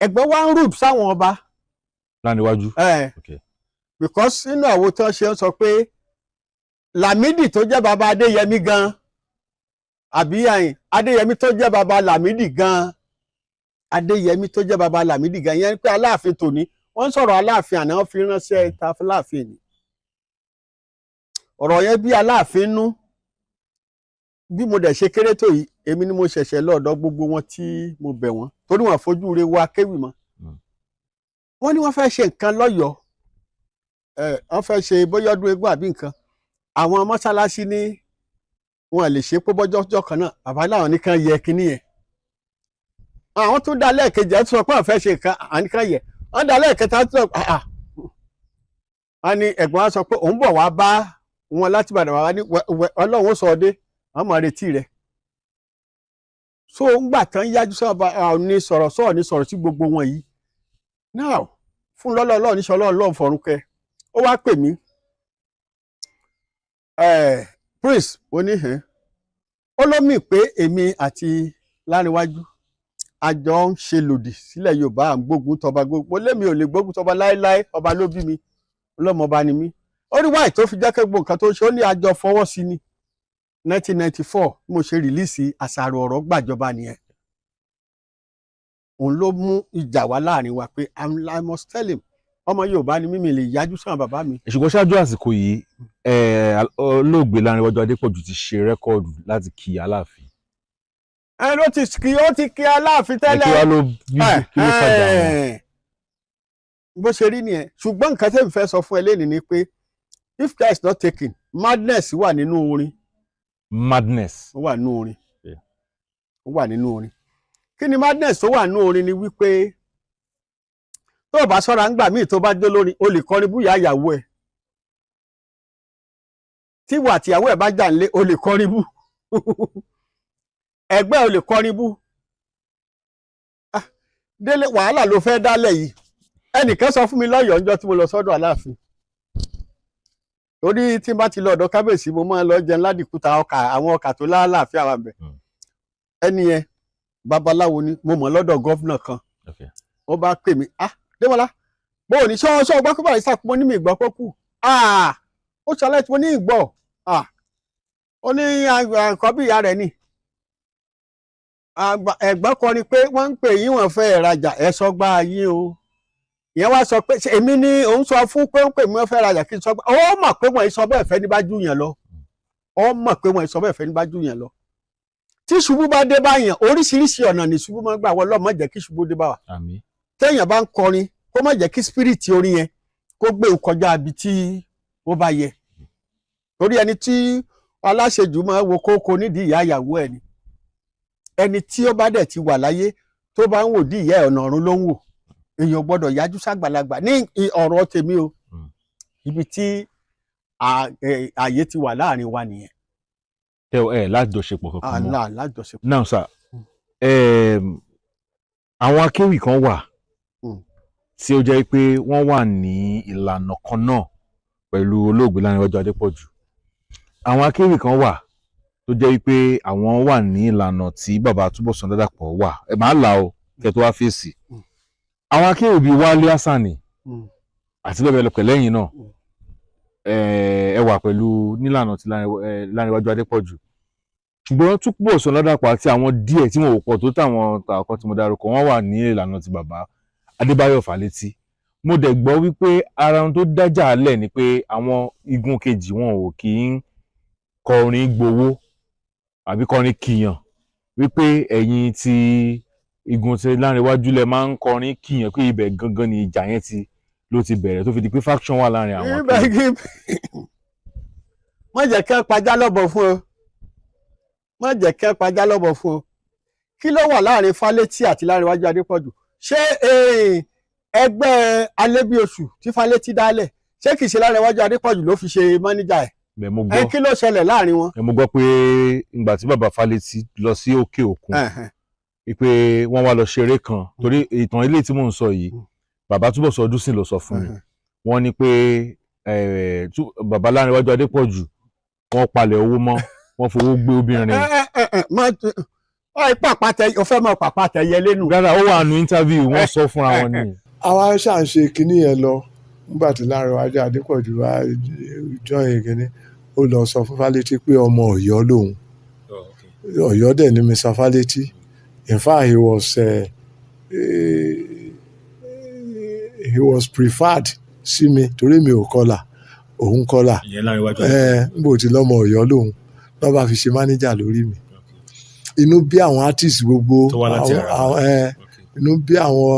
Ẹ̀gbọ́n wa ń rude sáwọn ọba. Láníwájú. Because nínú àwo tán ṣe ń sọ pé Lámídì tó jẹ́ baba Adéyẹmí gan, àbí àyìn Adéyẹmí tó jẹ́ baba Lámídì gan, Adéyẹmí tó jẹ́ baba Lámídì gan yẹn, pé Aláàfin tòní, wọ́n ń sọ̀rọ̀ Aláàfin àná, wọ́n fi ránṣẹ́ ta fúláàfin ni. Ọ̀rọ̀ yẹn bí Aláàfin nú. Bí mo dẹ̀ ṣe kéré tó yìí, èmi ni mo ṣẹ̀ṣẹ̀ lọ́ọ̀dọ̀ gbogbo wọn tí mo bẹ̀ wọ́n, torí wọn fojú re wa kéwì mọ́. Wọ́n ní wọ́n fẹ́ ṣe nǹkan lọ́yọ̀ọ́ ẹ̀, wọ́n fẹ́ ṣe bóyá ọdún eégún àbí nǹkan. Àwọn mọ́ṣáláṣí ní wọn lè ṣe pé bọ́jọ́jọ́ kan náà. Bàbá láwọn nìkan yẹ kínní yẹn. Àwọn tó dá lẹ́ẹ̀kejì ẹ̀ tó sọ pé àwọn fẹ́ ṣe nǹkan, àwọn nìkan yẹ. Wọ́n dá lẹ́ẹ̀kẹta tó sọ pé àà. Wọ́n ní ẹ̀gbọ́n wa sọ pé òun bọ̀ wá bá wọn láti Ìbàdàn. Wá ní Ọlọ́run ó sọ ọ dé, àwọn máa retí rẹ̀. So ńgbà tán yájú sọ́ọ̀bà ní sọ̀rọ̀ sọ̀rọ̀ ní sọ̀rọ̀ sí gbogbo wọn yìí now, fún lọ́lọ́ Ọlọ́run ní sọlọ́ Ọlọ́run fọ̀run kẹ. Ó wá pè mí, "Prince." Oníhìn ó ló mì pé èmi àti Láríwájú a jọ ń ṣe lòdì sílẹ̀ Yorùbá, à ń gbógun tọba. Gbogbo lémi ò lè gbógun tọba láéláé, ọba ló bí mi, ọlọ́mọba ni mí. Ó ní wáyé tó fi jẹ́ kí gbogbo nǹkan tó ń ṣe, ó ní àjọ fọwọ́ sí ni. 1994 bí mo ṣe release Àṣàrò Ọ̀rọ̀ Gbàjọba nìyẹn. Òun ló mú ìjà wá láàrin wa pé I must tell him, ọmọ Yorùbá ni mímì lè yájú sàn bàbá mi. Ṣùgbọ́n ṣáájú àsìkò yìí, olóògbé Lánrewájú Adépọ̀jù ti ṣe record láti kí Aláàfin. Ẹ ló ti kí, ó ti kí Aláàfin Ẹ kí tẹ́lẹ̀. wá ló bí, kí ló fàjà wọn? Bó ṣe rí nìyẹn. Ṣùgbọ́n nǹkan tẹ́mi fẹ́ sọ fún ẹ lẹ́nìí ni pé if care is not taken, madness wà nínú orin. Madness. Ó wà nínú orin. Ó wà nínú orin. Kí ni madness tó wà nínú orin? Ni wípé tó o bá ṣọ́ra, ńgbà míì tó bá jó lórin, o lè kọrin búyà ìyàwó ẹ̀. Tí ìwà àtìyàwó ẹ̀ bá jà nílé, o lè kọrin bú ẹgbẹ́, o lè kọrin bú. Ah, délé, wàhálà ló fẹ́ dálẹ̀ yìí. Ẹnìkan sọ fún mi lọ́yọ̀ọ́ ńjọ́ tí mo lọ sọ́dọ̀ Aláàfin, torí tí n bá ti lọ ọ̀dọ̀ kábíyèsí, mo máa ń lọ jẹun ládìkúta ọkà, àwọn ọkà tó láàláàfin àwọn àbẹ̀. Ẹni yẹn babaláwo ni, mo mọ̀ lọ́dọ̀ governor kan. Ó bá pè mí, "Ah, Démọ́lá, bó o ní ṣọ́ ṣọ́ gbọ́ pé Barrister kú?" Mo ní mi ìgbọ́ pé kú. Ah, ó ṣọlẹ̀ tí mo ní ìgbọ́. Ah, ó ní àkọ́bí ìyá rẹ̀ ni. Ẹ̀gbọ́n kọrin pé wọ́n ń pè yín, wọ́n fẹ́ rajà, ẹ sọ gbá yín o. Ìyẹn wá sọ pé ṣé èmi ni òun sọ fún pé ń pè mí, wọ́n fẹ́ rajà, kí n sọ gbá. Ó mọ̀ pé wọ́n sọ bẹ́ẹ̀ fẹ́ ní bá jù yàn lọ. Ó mọ̀ pé wọ́n sọ bẹ́ẹ̀ fẹ́ ní bá jù yàn lọ. Tí ṣubú bá dé báyàn, oríṣiríṣi ọ̀nà ní ṣubú máa ń gbà wọ́n. Lọ́mọ jẹ́ kí ṣubú dé bá wa. Àmín. Téèyàn bá ń kọrin, kó má jẹ́ kí spirit orin yẹn kó gbé òun kọjá ibi tí ó bá yẹ, torí ẹni tí aláṣejù máa ń wo kókó nídìí ìyá ìyàwó ẹ̀ ni. Ẹni tí ó bá dẹ̀ ti wà láyé tó bá ń wò dí ìyá ẹ̀, ọ̀nà ọ̀run ló ń wò. Èèyàn gbọ́dọ̀ yájú ságbàlagbà ní ọ̀rọ̀ tèmi o. Ibi tí ààyè ti wà láàrin wa nìyẹn. Tẹ ẹ lájọṣepọ̀ kankan mọ́? Àlà lájọṣepọ̀. Now sir, àwọn akéwì kan wà tí ó jẹ́ pé wọ́n wà ní ìlànà kan náà pẹ̀lú olóògbé Lánrewájú Adépọ̀jù. Àwọn akéwì kan wà tó jẹ́ pé àwọn wà ní ìlànà tí bàbá Túbọ̀sún Ládàpọ̀ wà. Ẹ máa là ó kẹ́ tó wá fèsì. Àwọn akéwì bíi Wálé Àsàní àti bẹ́ẹ̀ bẹ́ẹ̀ lọ pẹ̀lú ẹ̀yìn náà, ẹ wà pẹ̀lú nílànà tí Lánrewájú Adépọ̀jù, ṣùgbọ́n Túbọ̀sún Ládàpọ̀ àti àwọn díẹ̀ tí wọn ò pọ̀ tó táwọn tàkọ́ tí mo dárúkọ, wọ́n wà ní ìlànà ti bàbá Adébáyọ̀ Fálétí. Mo dẹ̀ gbọ́ wípé ara ohun tó dájà lẹ̀ ni pé àwọn igun kejì wọn ò kì í kọrin gbowó àbí kọrin kìyàn, wípé ẹ̀yin ti igun ti Lánrewájú lẹ máa ń kọrin kìyàn, pé ibẹ̀ gangan ni ìjà yẹn ti ló ti bẹ̀rẹ̀ tó fi di pé faction wà láàrin àwọn Ibẹ̀ akéwì. Má jẹ́ kí wọ́n pajá lọ́bọ̀ fún ọ, má jẹ́ kí wọ́n pajá lọ́bọ̀ fún ọ. Kí ló wà láàrin Fálétí àti Lánrewájú Adépọ̀jù? Ṣé ẹgbẹ́ Alébíoṣù tí Fálétí dálẹ̀, ṣé kìí ṣe Lánrewájú Adépọ̀jù ló fi ṣe máníjà ẹ̀? Bẹ́ẹ̀ mo Ẹ gbọ́. Kí ló ṣẹlẹ̀ láàrin wọn? Ẹ mo gbọ́ pé ìgbà tí bàbá Fálétí lọ sí òkè òkun, wípé wọ́n wá lọ ṣeré kan, torí ìtàn ilé tí mò ń sọ yìí, bàbá Túbọ̀sún Ọdúnsìn ló sọ fún mi. Wọ́n ní pé bàbá Lánrewájú Adépọ̀jù, wọ́n palẹ̀ owó mọ́, wọ́n fowó gbé obìnrin. Ẹ, ẹ, ẹ, ẹ, má Ọ pàpàtẹ, o fẹ́ mọ pàpàtẹ yẹ lẹ́nu. Rárá, ó wà nù interview, wọ́n sọ fúnra wọn ni. Àwa ṣà ń ṣe kinní yẹn lọ nígbà tí Lárẹ̀wájú Adépọ̀jù wá join kinní, ó lọ sọ fún Fálétí pé ọmọ Ọ̀yọ́ lòun. Ọ̀yọ́ dẹ̀ ni Mr. Fálétí. In fact, he was preferred sí mi torí mi ò kọlà, òun kọlà. Ìyẹn Lárẹ̀wájú. Ẹ níbo tí lọ́mọ Ọ̀yọ́ lòun lọ́ bá fi ṣe mánéjà lórí mi. Inú bí àwọn artist gbogbo Tó wá láti àwọn Àràbà. àwọn ẹ inú bí àwọn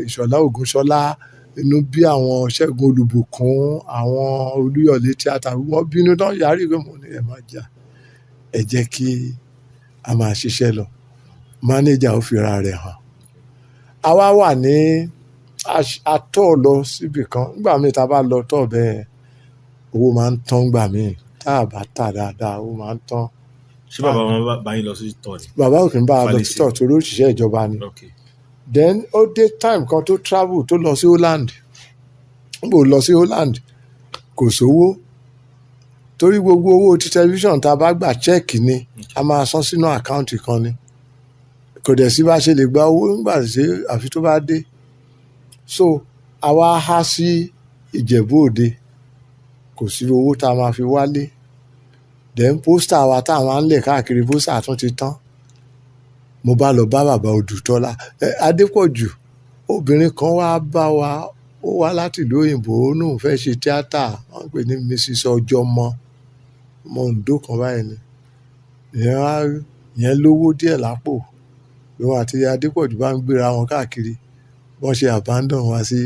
Ìṣọ̀lá Ògúnṣọlá, inú bí àwọn Ṣẹ́gun Olùbùkún, àwọn Olúyọ̀lé tíátà, wọ́n bínú tán yarí pé mo ní ẹ má jà, ẹ jẹ́ kí a máa ṣiṣẹ́ lọ, mánéjà ó fira rẹ̀ hàn. Àwa wà ní atọ́ lọ síbì kan nígbà míì. Tá a bá lọ tọ́ bẹ́ẹ̀, owó máa ń tán gbà míì. Tá a bá tà dáadáa, owó máa ń tán. Ṣé bàbá wọn bá yín lọ sí tọ́ ni? Bàbá ò kì í bá a lọ Fálétí. títọ̀ torí òṣìṣẹ́ ìjọba ni. Then ó dé time kan tó travel, tó lọ sí Holland. Nígbà ó lọ sí Holland, kò sówó torí gbogbo owó ti tẹlifíṣàn tá a bá gbà, cheque ni a máa san sínú account kan ni. Kò dẹ̀ sí bá ṣe lè gba owó nígbà tí àfi tó bá dé. So àwa há sí Ìjẹ̀bú Òde, kò sí owó tá a máa fi wálé. Then poster wa tá a máa ń lẹ̀ káàkiri, poster tún ti tán. Mo bá lọ bá bàbá Odùtọ́lá Adépọ̀jù. Obìnrin kan wá bá wa, ó wá láti ìlú òyìnbó, ó lóun fẹ́ ṣe tíátà. Wọ́n ń pè ní Mrs Ọjọ́mọ, ọmọ Oǹdó kan báyìí ni. Ìyẹn wá, ìyẹn lówó díẹ̀ lápò. Lòun àti Adépọ̀jù bá ń gbéra wọn káàkiri. Wọ́n ṣe abandon wa sí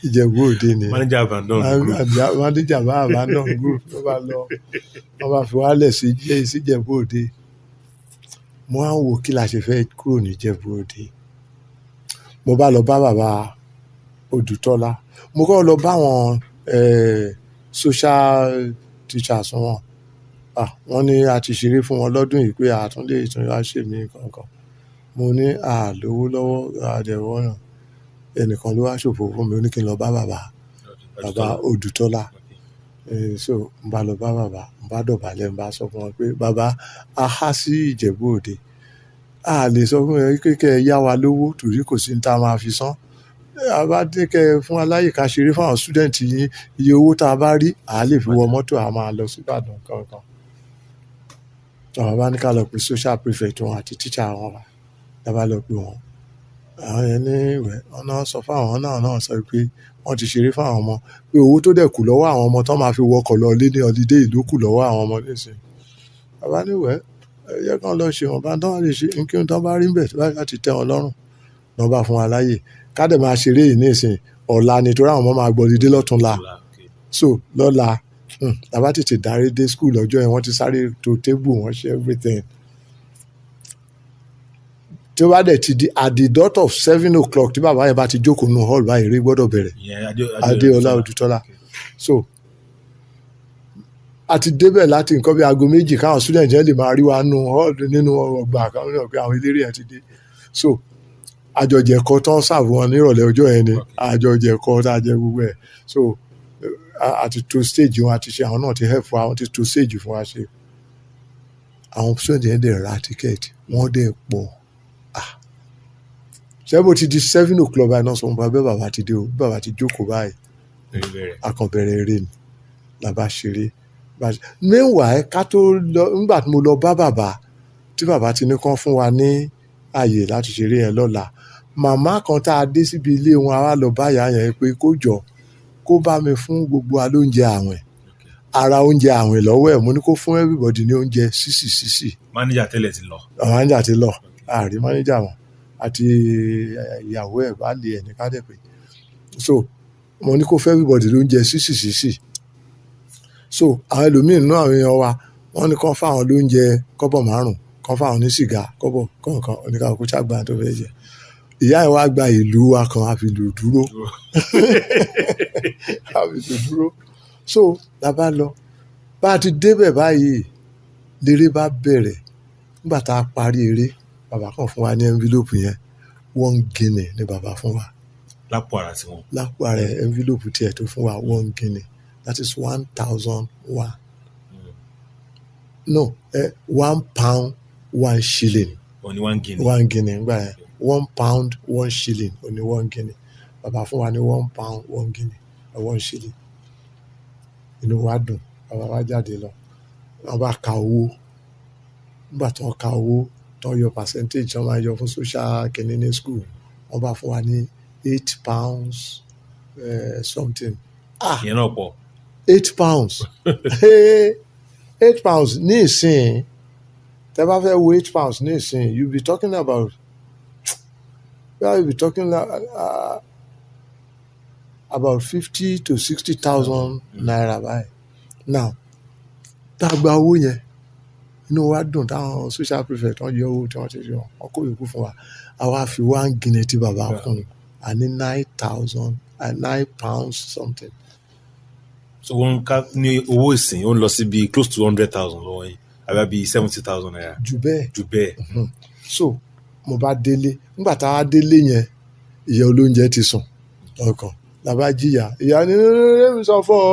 Ìjẹ̀bú Òde nìyẹn. Manager abandon group. Manager bá abandon group, ló bá lọ, wọ́n bá fi wálẹ̀ sí Ìjẹ̀bú Òde. Mo á ń wo kí la ṣe fẹ́ kúrò ní Ìjẹ̀bú Òde. Mo bá lọ bá bàbá Odùtọ́lá. Mo kọ́ lọ bá àwọn social teachers wọn. Ah, wọ́n ní a ti ṣeré fún wọn lọ́dún yìí pé àtúndé ìtúnyà ṣe mí kankan. Mo ní a lówó lọ́wọ́ àdẹ̀wọ́ náà. Ẹnìkan ló wá ṣòfò fún mi, ó ní kí n lọ bá bàbá Odùtọ́lá. So n bá lọ bá bàbá, n bá dọ̀bálẹ̀, n bá sọ fún wọn pé bàbá, a há sí Ìjẹ̀bú Òde, a lè sọ fún ẹ pé kẹ́ ẹ yá wa lówó torí kò sí ní tá a máa fi san. A bá dé, kẹ́ ẹ fún wa láyè ká ṣeré fún àwọn student yín, iye owó tá a bá rí, à lè fi wọ mọ́tò, a máa lọ sí Ìbàdàn kankan. Àwọn bá ní ká lọ pe social prefect wọn àti teacher wọn wá. La bá lọ pe wọn. Àwọn yẹn ní ìwẹ̀, wọn náà sọ fún àwọn náà náà sọ pé wọ́n ti ṣeré fún àwọn ọmọ, pé owó tó dẹ̀ kù lọ́wọ́ àwọn ọmọ tó máa fi wọkọ̀ lọ lé ní holiday ló kù lọ́wọ́ àwọn ọmọ nísìnyí. Bàbá ní ìwẹ̀, ẹ jẹ́ kí wọ́n lọ ṣe wọn bá tán lè ṣe kí wọ́n tán bá rí bẹ̀ láti tẹ́ wọn lọ́rùn. Lọ́ bá fún wa láyè ká dẹ̀ máa ṣeré yìí nísìnyí. Ọ̀la ni torí àwọn ọmọ máa gbọ́ holiday lọ́túnla. So lọ́la, la bá tètè darí dé school lọ́jọ́ yẹn, wọ́n ti sáré to table, wọ́n ṣe everything. Tí ó bá dẹ̀ ti di at the dot of 7 o'clock, tí bàbá yẹn bá ti jókòó nínú hall báyìí, eré gbọ́dọ̀ bẹ̀rẹ̀. Adéọlá Odùtọ́lá. So a ti débẹ̀ láti nǹkan bí aago 2, káwọn student yẹn lè máa rí wa nínú hall, nínú ọgbà, káwọn náà pé àwọn eléré yẹn ti dé. So àjọjẹ ẹ̀kọ́ tán serve wọn nírọ̀lẹ́ ọjọ́ yẹn ni àjọjẹ ẹ̀kọ́ tá a jẹ gbogbo ẹ̀. So a ti to stage wọn, a ti ṣe, àwọn náà ti help wa, wọ́n ti to stage fún wa ṣe. Àwọn student yẹn dẹ̀ ra ticket, wọ́n dẹ̀ pọ̀. Ah, ṣé bó ti di 7 o'clock báyìí náà, sọ fún wa bẹ́ẹ̀, bàbá ti dé o. Bí bàbá ti jókòó báyìí, a kàn bẹ̀rẹ̀ eré ni, la bá ṣeré. Meanwhile, ká tó lọ, nígbà tí mo lọ bá bàbá, tí bàbá ti ní kán fún wa ní ààyè láti ṣeré yẹn lọ́la, màmá kan tá a dé síbi ilé wọn, a wá lọ bá ìyá yẹn pé kó jọ, kó bá mi fún gbogbo wa lóúnjẹ àwìn, ara oúnjẹ àwìn lọ́wọ́ ẹ̀. Mo ní kó fún everybody ní oúnjẹ sísì sísì. Manager tẹ́lẹ̀ ti lọ. Manager ti lọ, àrí manager wọn àti ìyàwó ẹ̀ bá lè ẹ̀ ní ká dẹ̀ pé. So mo ní kó fún everybody lóúnjẹ sísì sísì. So àwọn ẹlòmíín nínú àwọn èèyàn wa, wọ́n ní kán fáwọn lóúnjẹ kọ́bọ̀ 5, kán fáwọn ní sìgá kọ́bọ̀ kọ̀ọ̀kan. Oníkàkú ṣàgbà tó fẹ́ jẹ. Ìyá ẹ̀ wá gba ìlú wa kan, àfi lù dúró, àfi lù dúró. So la bá lọ, bá a ti débẹ̀ báyìí, léré bá bẹ̀rẹ̀. Nígbà tá a parí eré, bàbá kan fún wa ní envelope yẹn. 1 guinea ni bàbá fún wa. Lápò ara tiwọn. Lápò ara ẹ̀, envelope tiẹ̀ tó fún wa, 1 guinea, that is 1,001, no, £1 1 shilling. Wọ́n ní 1 guinea. 1 guinea ńgbà yẹn, £1 1 shilling ó ní 1 guinea. Bàbá fún wa ní £1 1 guinea 1 shilling. Inú wa dùn. Bàbá wa jáde lọ, wọ́n bá ka owó. Nígbà tí wọ́n ka owó, tí wọ́n yọ percentage tí wọ́n máa yọ fún social kìíní ní school, wọ́n bá fún wa ní £8 something. Ah! Ìyẹn náà pọ̀. £8, £8 ní ìsìn, tẹ́ bá fẹ́ wo £8 ní ìsìn, you be talking about 50 to 60 thousand naira báyìí. Now, tá a gba owó yẹn, inú wa dùn. Táwọn social prefect wọ́n yọ owó tí wọ́n ti yọ, wọ́n kó yòókù fún wa. Àwa fi 1 guinea tí bàbá kún un, a ní 9,000, £9 something. So wọ́n ká ní owó ìsìn, ó ń lọ sí bíi close to 100,000 lọ́wọ́ yín, àbí bíi ₦70,000. Jù bẹ́ẹ̀. Jù bẹ́ẹ̀. So mo bá délé. Nígbà tá a délé yẹn, ìyá olóúnjẹ ti sùn. Ọkàn làbá jìyà. Ìyá ni mi sọ fún ọ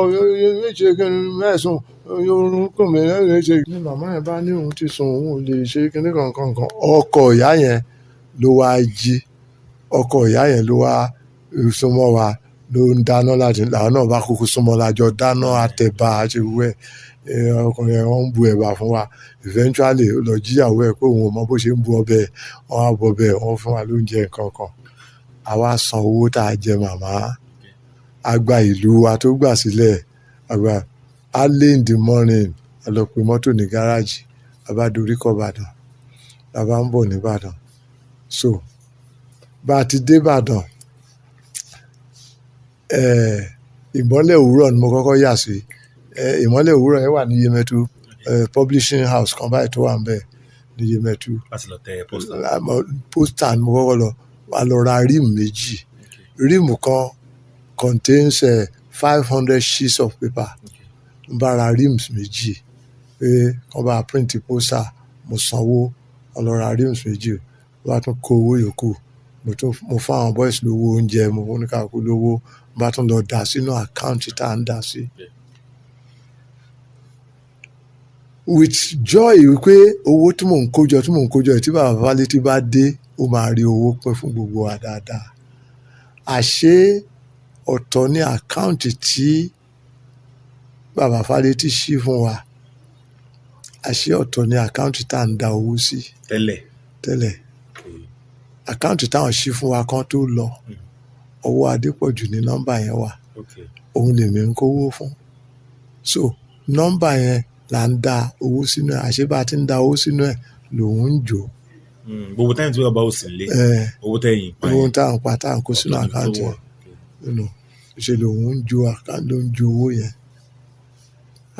ṣe kí n mẹ́sùn orun kùn mí ṣe. Ní màmá yẹn bá ní òun ti sùn, òun ò lè ṣe kíní kankan kan. Ọkọ ìyá yẹn ló wá jí. Ọkọ ìyá yẹn ló wá súnmọ́ wa, ló ń dáná láti làwọn náà bá kúkú súnmọ́ lájọ dáná àtẹ̀bà àti wẹ̀. Ọkùnrin yẹn, wọ́n ń bu ẹ̀bà fún wa. Eventually, ó lọ jíyàwó ẹ̀ pé òun ò mọ bó ṣe ń bu ọbẹ̀. Wọ́n á bọ ọbẹ̀, wọ́n fún wa lóúnjẹ nǹkan kan. Àwa san owó tá a jẹ màmá, a gba ìlú wa tó gbà sílẹ̀. Àgbà early in the morning, a lọ pe mọ́tò ní gáràjì, a bá dorí kọ Ìbàdàn, a bá ń bọ̀ nìbàdàn. So bá a ti dé Ìbàdàn, Ìmọ́lẹ̀ Òwúrọ̀ ni mo kọ́kọ́ yà sí. Ìmọ́lẹ̀ Òwúrọ̀ yẹn wà ní Yemẹtu, publishing house kan báyìí tó wà ń bẹ̀ ní Yemẹtu. Láti lọ tẹ poster. Poster ni mo kọ́kọ́ lọ. Wà lọ ra ream méjì. Ream kan contains 500 sheets of paper. N bá ra reams méjì pé kán bá print poster. Mo sanwó, wọ́n lọ ra reams méjì. Wọ́n bá tún kó owó yòókù, mo tún mo fún àwọn boys lówó oúnjẹ, mo fún oníkàkú lówó, mo bá tún lọ dà sínú account tá à ń dà sí. With joy wípé owó tí mò ń kójọ, tí mò ń kójọ, tí bàbá Fálétí bá dé, ó máa rí owó pín fún gbogbo wa dáadáa. Àṣé ọ̀tọ̀ ní account tí bàbá Fálétí ṣí fún wa, àṣé ọ̀tọ̀ ní account tá à ń da owó sí. Tẹ́lẹ̀. Tẹ́lẹ̀. Account táwọn ṣí fún wa kan tó lọ, ọwọ́ Adépọ̀jù ní nọ́mbà yẹn wà. Òun lèmi ń kówó fún. So nọ́mbà yẹn là ń da owó sínú ẹ̀. Àṣé bá a ti ń da owó sínú ẹ̀ lòun ń jò. Gbogbo time tí bàbá ò sí nílé, owó tẹ̀yìn pa owó yẹn, tá à ń pa, tá à ń kó sínú ọ̀tọ̀ níbi tó account wà. yẹn, ṣe lòun ń jo account, ló ń jo owó yẹn.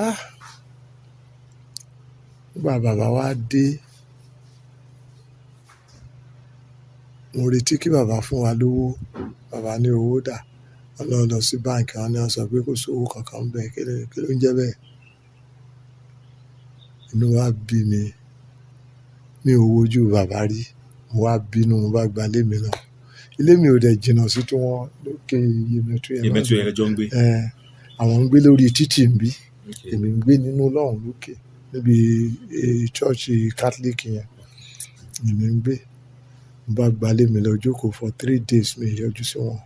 Ah! Nígbà bàbá wa dé, mo retí kí bàbá fún wa lówó. Bàbá ní owó dà? Wọ́n lọ lọ sí báǹkì, wọ́n ní wọ́n sọ pé kò sówó kankan bẹ́ẹ̀. Kí ló ń jẹ́ bẹ́ẹ̀? Inú wa bí mi. Mi ò wojú bàbá rí. Mo wá bínú, mo bá gba ilé mi lọ. Ilé mi ò dẹ̀ jìnnà sí tí wọ́n lókè Yemẹtu yẹn náà. Yemẹtu yẹn lẹjọ ń gbé. Ẹ, àwọn ń gbé lórí títì ń bí, èmi ń gbé nínú lọ́hùn lókè níbi church Catholic yẹn èmi ń gbé. Mo bá gbalé mi lọ jókòó for 3 days, mi ì yọjú sí wọn.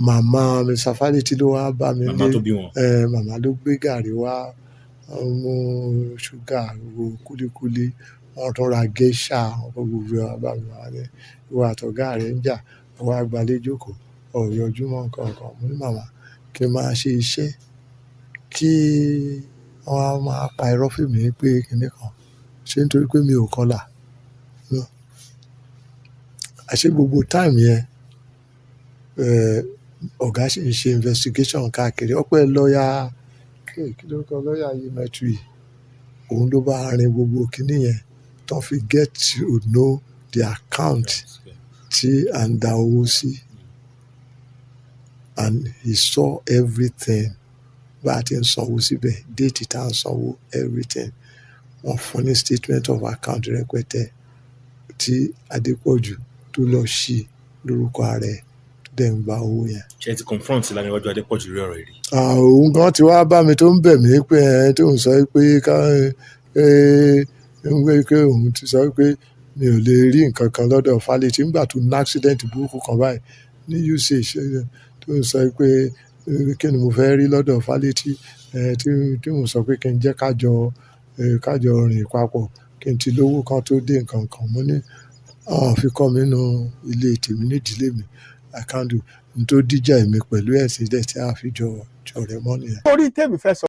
Màmá Mr. Fálétí ló wá bá mi Màmá lé. tó bí wọn. Ẹ, màmá ló gbé gàrí wá, wọ́n mú ṣúgà, gbogbo kúlíkúlí, wọ́n tún ra géṣà, wọ́n kó gbogbo ẹ̀ wá bá mi. Wá ní ìwọ àtọ̀gá rẹ̀ ń jà, wọ́n wá gbalé jókòó, ò yọjú mọ́ nǹkan kan. Mo ní màmá, kí n máa ṣe iṣẹ́, kí wọ́n á máa pa irọ́ fún mi pé kinní kan ṣé nítorí pé mi ò kọlà. No. Àṣé gbogbo time yẹn, ọ̀gá sì ń ṣe investigation káàkiri. Ọpẹ́ lọ́ọ̀yà, kí ló kọ lọ́ọ̀yà Yemẹtu yìí, òun ló bá rin gbogbo kinní yẹn tán fi get to know the account tí à ń da owó sí, and he saw everything, bá a ti ń sanwó síbẹ̀, date tá à ń sanwó, everything. Wọ́n fún ní statement of account rẹpẹtẹ tí Adépọ̀jù tó lọ ṣí lórúkọ ara ẹ̀, tó dẹ̀ ń gba owó yẹn. Ṣé ẹ ti confront Láníwájú Adépọ̀jù lórí ọ̀rọ̀ yìí rí? Ah, òun gan ti wá bá mi tó ń bẹ̀ mí pé ẹ tó ń sọ pé ká ẹ pé òun ti sọ pé Mi ò lè rí nǹkan kan lọ́dọ̀ Fálétí nígbà tó ní accident burúkú kan báyìí ní UCH, tó ń sọ pé kí ni mo fẹ́ rí lọ́dọ̀ Fálétí, tí mo sọ pé kí n jẹ́ kájọ rìn papọ̀, kí n ti lówó kan tó dé nǹkan kan. Mo ní àwọn fi kọ́ mi nínú ilé tèmi nídìílé mi. I can't do n tó díjà èmi pẹ̀lú ẹ̀ sílẹ̀ tí a fi jọ jọ̀rẹ́ mọ́ nìyẹn. Torí tèmi fẹ́ sọ.